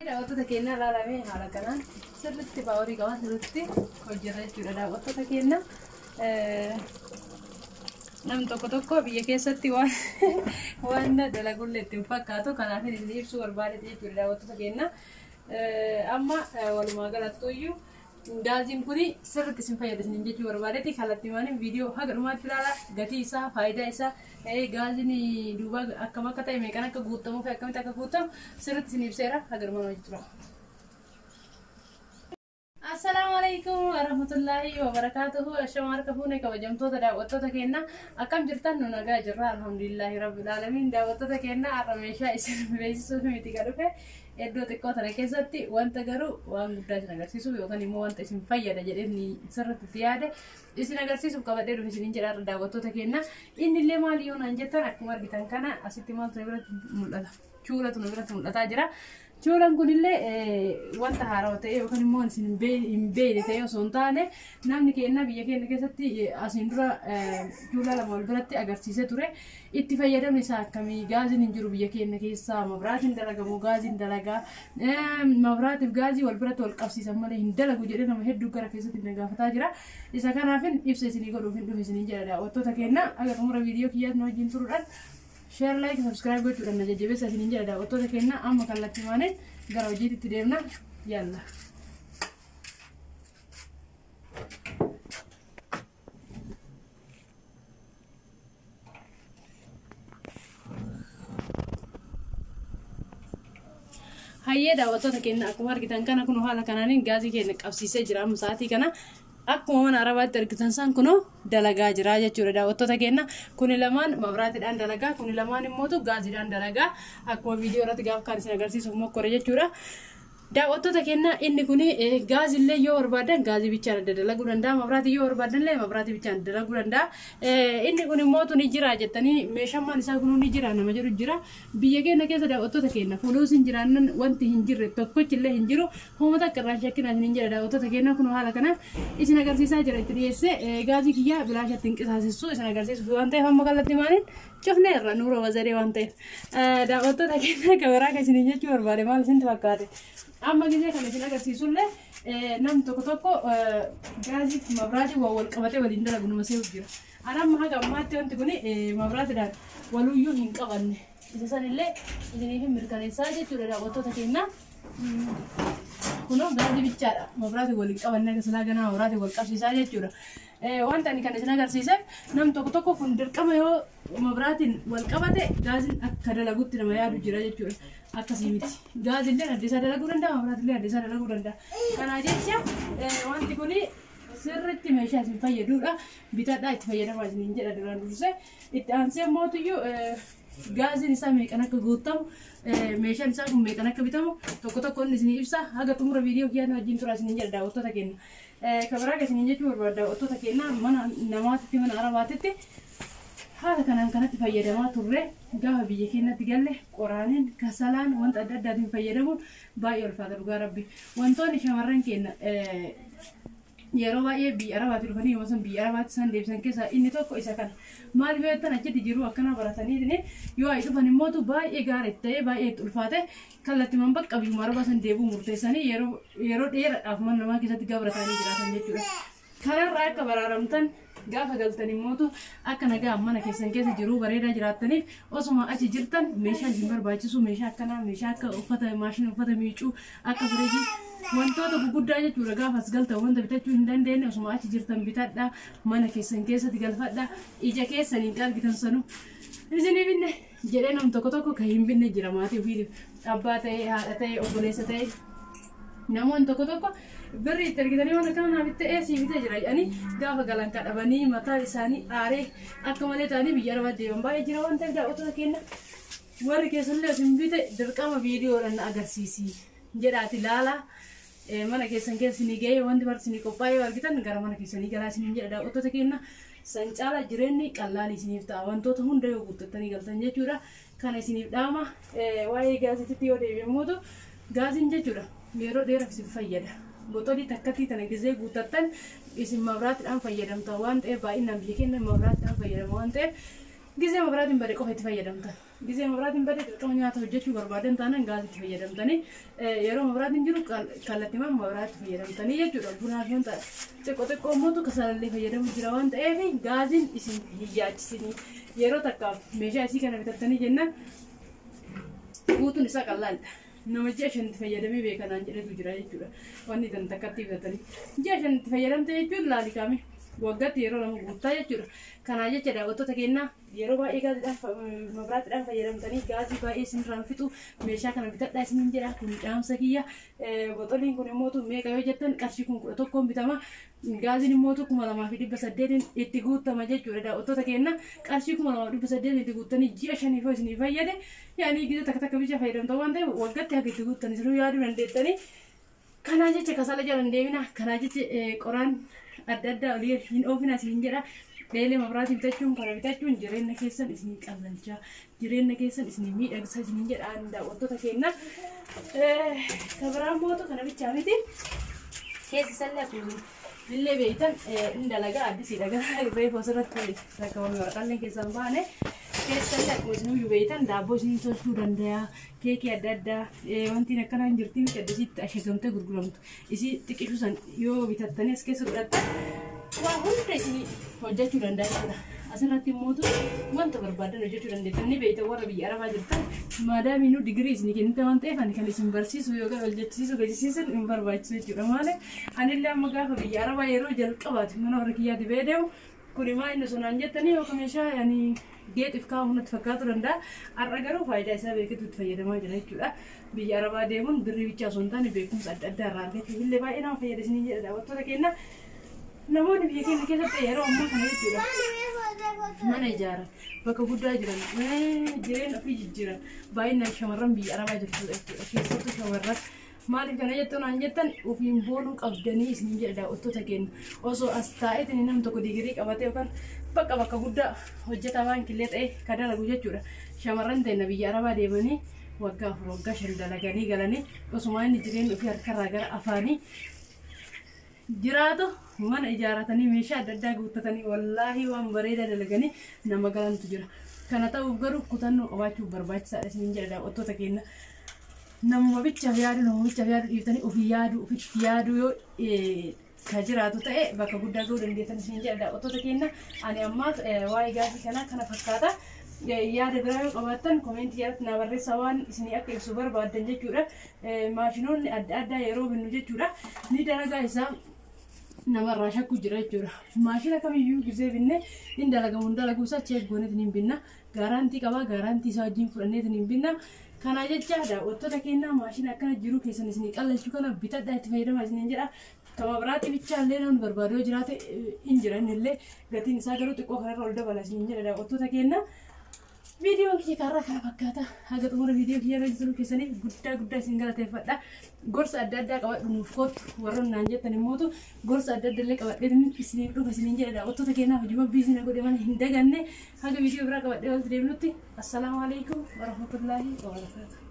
Daawwattoota keenya, ilaalamee haala kanaan sirriitti power qaba, sirriitti hojjeta jechuudha daawwattoota keenya. Namni tokko tokko biyya keessatti waan dalagullee itti hin fakkaatu, kanaaf isin ibsuu barbaade jechuudha daawwattoota keenya. Amma walumaa galattuyyuu gaaziin kun sirriitti isin fayyada isin jechuu barbaadetti kallattii maaliin viidiyoo haga dhumaatti ilaala. Gatii isaa, faayidaa isaa, gaaziin duubaa akkam akka ta'e, meeqan akka guutamuu fi akkamitti akka guutamu sirriitti isin ibseera. Haga dhumaa hojii tura. Assalaamu alaikum warahmatullaahi wabarakaatuhu. Ashama harka fuune, kabajamtoota daawwattoota keenya, akkam jirtan? Nu nagaa jirra, alhamdulillaahi rabbil aalamiin. Daawwattoota keenya, har'a meeshaa isin beeksisuuf miti ka dhufe. Iddoo xiqqoo tana keessatti wanta garuu waan guddaa isin agarsiisuuf yookaan immoo wanta isin fayyada jedhee sirriitti itti yaade isin agarsiisuuf qabadhee dhufe isiniin jedha har'a daawwattoota keenya. Inni illee maali yoo naan jettan, akkuma argitan kana asitti maaltu biratti mul'ata? Chuulatu nu biratti mul'ataa jira. Chuulaan kunillee wanta haarawaa ta'e yookaan immoo isin hin beekne ta'e osoo hin taane, namni keenya biyya keenya keessatti asiin dura chuulaa lama wal biratti agarsiisee ture. Itti fayyadamni isaa akkamii? Gaaziin hin jiru biyya keenya keessa, mabraatiin dalagamu, gaaziin dalagaa, mabraatiif gaazii wal biratti wal qabsiisan malee hin dalagu jedhee nama hedduu gara keessatti na gaafataa jira. Isa kanaafin ibsa isinii godhuuf hin dhufe isiniin jedha daawwattoota keenya. Aga xumura viidiyoo kiyyaatti nu wajjin turuudhaan share, like, subscribe gochuudhaan na jajjabeessa isiniin jedha daawwattoota keenya. Amma kallattii maaniin gara hojiitti deemna, yalla. Hayyee daawwattoota keenya, akkuma argitan kana kun haala kanaan gaazii keenya qabsiisee jira. Amma sa'aatii kana akkuma mana arabaatti argitan san kunoo dalagaa jira jechuudha daawwattoota keenya. Kuni lamaan mabraatiidhaan dalagaa, kuni lamaan immootu gaaziidhaan dalagaa, akkuma viidiyoo irratti gaafa kaan isin agarsiisuuf mokkore jechuudha. Daawwattoota keenya, inni kun gaazillee yoo barbaadan gaazii bichaan adda dalaguu danda'a. Mabraatii yoo barbaadan illee mabraatii bichaan dalaguu danda'a. Inni kun immoo ni jira jettanii, meeshaan isaa kun ni jira nama jedhu jira. Biyya keenya keessa, daawwattoota keenya, fuluusin jiraannan wanti hin jirre tokkochillee hin jiru. Hoomata akka irraan shakkinaa isin hin jedha daawwattoota keenya. Kun haala kanaaf isin agarsiisaa jira, itti dhiyeessee gaazii kiyyaa bilaashatti hin qisaasessu isin agarsiisuuf waan ta'eef amma kallattii maaliin cufnee irra nuura wazaree waan ta'eef. Daawwattoota keenya, kameraa kan isin jechuu barbaade maal isintti fakkaate? Amma gisee kan isin agarsiisullee namni tokko tokko gaazii fi mabraatii waan wal qabatee waliin dalagu nama see'u jira. Ani amma haga ammaatti wanti kun mabraatiidhaan waluyyuu hin qabanne. Isa sanillee isiniif mirkaneessaa jechuudha daawwattoota keenya. Kunoo gaazii bichaadha. Mabraatii waliin qabanne akka silaa ganaa mabraatii wal qabsiisaa jechuudha. Wanta ani kan isin agarsiiseef, nam tokko tokko kun dirqama yoo mabraatiin wal qabate gaaziin akka dalagutti nama yaadu jira jechuudha. Akkasii miti. Gaazillee adda isaa dalaguu danda'a, mabraatillee adda isaa dalaguu danda'a. Kana jecha wanti kun sirriitti meeshaa isin fayyadudha. Bitadhaa itti fayyadamaa isiniin jedha duraan dursee. Itti aansee mootiyyuu gaaziin isaa meeqan akka guutamu, meeshaan isaa kun meeqan akka bitamu tokko tokko inni isinii ibsa. Haga xumura viidiyoo kiyyaan wajjin tura isiniin jedha daawwattoota keenya. Kabiraa isiniin jechuu barbaada daawwattoota keenya, mana namaatitti, mana arabaatitti haala kanaan kanatti fayyadamaa turre. Gaafa biyya keenyatti galle qoraaniin, kasalaan, wanta adda addaatiin fayyadamuun baay'ee ulfaata dhugaa rabbi. Wantoonni shamarran keenya yeroo baay'ee biyya arabaatti dhufanii yoo san biyya arabaatti isaan deebisan keessaa inni tokko isa kana. Maal yoo jettan, achitti jiru akkana baratanii yoo ayi dhufan immootu baay'ee gaarii ta'ee baay'ee itti ulfaate, kallattiimaan bakka biyyuma arabaa san deebi'uu murteessanii yeroo dheeraadhaaf mana namaa keessatti gabratanii jiraatan jechuudha. Kanarraa akka baraaramtan, gaafa galtan immootu akka nagaa mana keessan keessa jiruu bareedaa jiraattaniif, osuma achi jirtan meeshaan isin barbaachisu meeshaa akkanaa, meeshaa akka uffata maashina uffata miicuu, akka firiijii, wantoota guguddaa jechuudha. Gaafa as galtan wanta bitachuu hin dandeenye osuma achi jirtan bitadhaa, mana keessan keessatti galfadhaa. Ija keessaniin argitan sanu isinii binne jedhee nam tokko tokko kan hin binne jira. Maatii ofiitiif, abbaa ta'ee, haadha ta'ee, obboleessa ta'ee, namoonni tokko tokko birri itti argitanii waan akkana naaf itti ta'ee sii bitee jira jedhanii gaafa galan kadhabanii mataan isaanii aaree akka malee ta'anii biyya arabaa deeman baay'ee jira waan ta'eef, daawwattoota keenya, warri keessallee isin bite dirqama viidiyoodhaan na agarsiisi jedhaati ilaalaa. Mana keessan keessa isinii ga'ee, wanti marti isinii qophaa'ee yoo argitan gara mana keessanii galaa isiniin jedha daawwattoota keenya. San caala jireenyi qal'aan isiniif ta'a wantoota hunda yoo guuttattanii galtan jechuudha. Kana isiniif dhaama. Waa'ee gaazitiitti yoo deebi'e immoo, gaaziin jechuudha yeroo dheeraaf isin fayyada. Boxolii takkattii tana gizee guuttattan isin mabraatiidhaan fayyadamtan waan ta'eef, baay'inaan biyya keenya mabraatiidhaan fayyadama waan ta'eef, gizee mabraatiin bade qofa itti fayyadamtan. Gizee mabraatiin badee dirqama nyaata hojjechuu barbaadan taanaan gaaziitti fayyadamtanii, yeroo mabraatiin jiru kallattiimaan mabraatti fayyadamtanii jechuudha. Bunaa fi wanta xiqqoo xiqqoo immoo kasalallee fayyadamu jira waan ta'eef gaaziin isin hin yaachisinii. Yeroo takkaaf meeshaa isii kana bitattanii jennaan guutuun isaa qal'aadha. Nama ji'a 5tti fayyadamee beekanaan jedhetu jira jechuudha. Wanni tan takkatti bitatanii. Ji'a 5tti fayyadamte jechuun laalikaame. Waggaatti yeroo 2 guuttaa jechuudha. Kanaa jecha daawwattoota keenyaa, yeroo baay'ee gaazidhaan mabraatiidhaan fayyadamtanii gaazii baay'ee isinirraan fixu meeshaa kana bitadhaa isiniin jedha. Kun dhaamsa kiyya. Boxoliin kun immoo meeqa yoo jettan, qarshii kun 11n bitama. Gaaziin immoo 2800n itti guutama jechuudha. Daawwattoota keenya, qarshii 2800n itti guuttanii ji'a 5f yoo isinii fayyade, yaani gizee takka takka bicha fayyadamta waan ta'eef waggaatti haga itti guuttan isinuu yaaduu dandeettanii. Kanaa jecha kasala jala hin deemina. Kanaa jecha qoraan adda addaa olii hin oofina isin jedha. Eelee mabraatii bitachuun, kana bitachuun jireenya keessan isinii qallalcha. Jireenya keessan isinii miidhagsa isin jedha daawwattoota keenya. Kabiraan mootu kana bichaa miti. Keessi isallee akkuma illee beektan inni dalagaa addisiidha. Gara reefu asirratti rakkabame waraqaaleen keessaan baane. Keessi isallee akkuma isin beektan daabboo isinii tolchuu danda'a. Keekii adda addaa wanti akkanaa hin jirti miti, addisiitti ashagamtee gurguramtu. Isii xiqqishuu san yoo bitattanii as keessa godhattan waa hunda isinii hojjechuu danda'a jechuudha. Asirratti immoo wanta barbaadan hojjechuu dandeettan. Ni beektan, warra biyya arabaa jirtan maadaamiinuu digirii isinii kennite waan ta'eef ani kan isin barsiisu yookaan hojjechiisu gajisiisan hin barbaachisu jechuudha. Maali, anillee amma gaafa biyya arabaa yeroo jalqabaati mana warra kiyyaatti ba'ee deemu, kuni maa inni sonaan jettanii yookaan meeshaa yani geexiif kaa'amu natti fakkaatu danda'a. Har'a garuu faayidaa isaa beeketu itti fayyadamaa jira jechuudha. Biyya arabaa deemuun birrii bichaa osoo hin taane beekumsa adda addaa irraa argachuuf illee baay'ee nama fayyada isinii jedha daawwattoota keenya. Namoonni biyya keenya keessatti yeroo ammaa kana jechuudha mana ijaaran, bakka guddaa jiran, jireenya ofii jijjiiran baay'inaan shamarran biyya arabaa jirtudha jechuudha. Keessattuu shamarran. Maaliif kana jettan waan jettan, ofiin boonuu qabdanii isin jedha daawwattoota keenya. Osoo as taa'eetiin namni tokko digirii qabatee yookaan bakka guddaa hojjetaa baankillee ta'e ka dalagu jechuudha. Shamarran ta'e biyya arabaa deemanii waggaa 4, waggaa 5 dalaganii galanii osuma inni jireenya ofii harkarraa gara afaanii jiraatu mana ijaarratanii, meeshaa adda addaa guuttatanii, wallaahi waan bareedaa dalaganii nama galantu jira. Kana ta'uuf garuu kutannoo qabaachuuf barbaachisaadha isiniin jedha daawwattoota keenya. Namuma bichaaf yaadu, nama bichaaf yaadu dhiiftanii ofii yaadu, ofitti yaadu yoo ka jiraatu ta'e bakka guddaa ga'uu dandeessan isiniin jedha daawwattoota keenya. Ani ammaaf waa'ee gaasii kanaa kana fakkaata. Yaada biraa yoo qabaattan koomentii jalatti naa barreessaa, waan isinii akka ibsu barbaaddan jechuudha. Maashinoonni adda addaa yeroo binnu jechuudha ni dalagaa isaa namarraa shakku jira jechuudha. Maashina kamiyyuu gisee binne hin dalagamu hin dalaguu isaa check gooneetiin hin binna. Gaaraantii qabaa, gaaraantii isaa wajjin fudhanneetiin hin binna. Kana jecha daawwattoota keenyaa, maashina akkana jiru keessan isinii qallachuu kana bitadhaa itti fayyadamaa isiniin jedha. Kama biraatti bichaa illee namni barbaadu yoo jiraate hin jira, inni illee gatiin isaa garuu xiqqoo kanarra ol dabala isiniin jedha daawwattoota keenya. Viidiyoon kiyya kaarraa kana fakkaata. Haga xumura viidiyoo kiyya irra jiru keessaniif guddaa guddaa isin galateeffadha. Gorsa adda addaa qabadhu nuuf kottu warroon naan jettan immootu gorsa adda adda illee qabadhee isiniif dhufa isiniin jedha daawwattoota keenyaaf. Hojii biisii na godhe mana hin daganne. Haga viidiyoo biraa qabadhee walitti deemnutti, assalaamu alaikum warahmatullaahi wabarakaatu.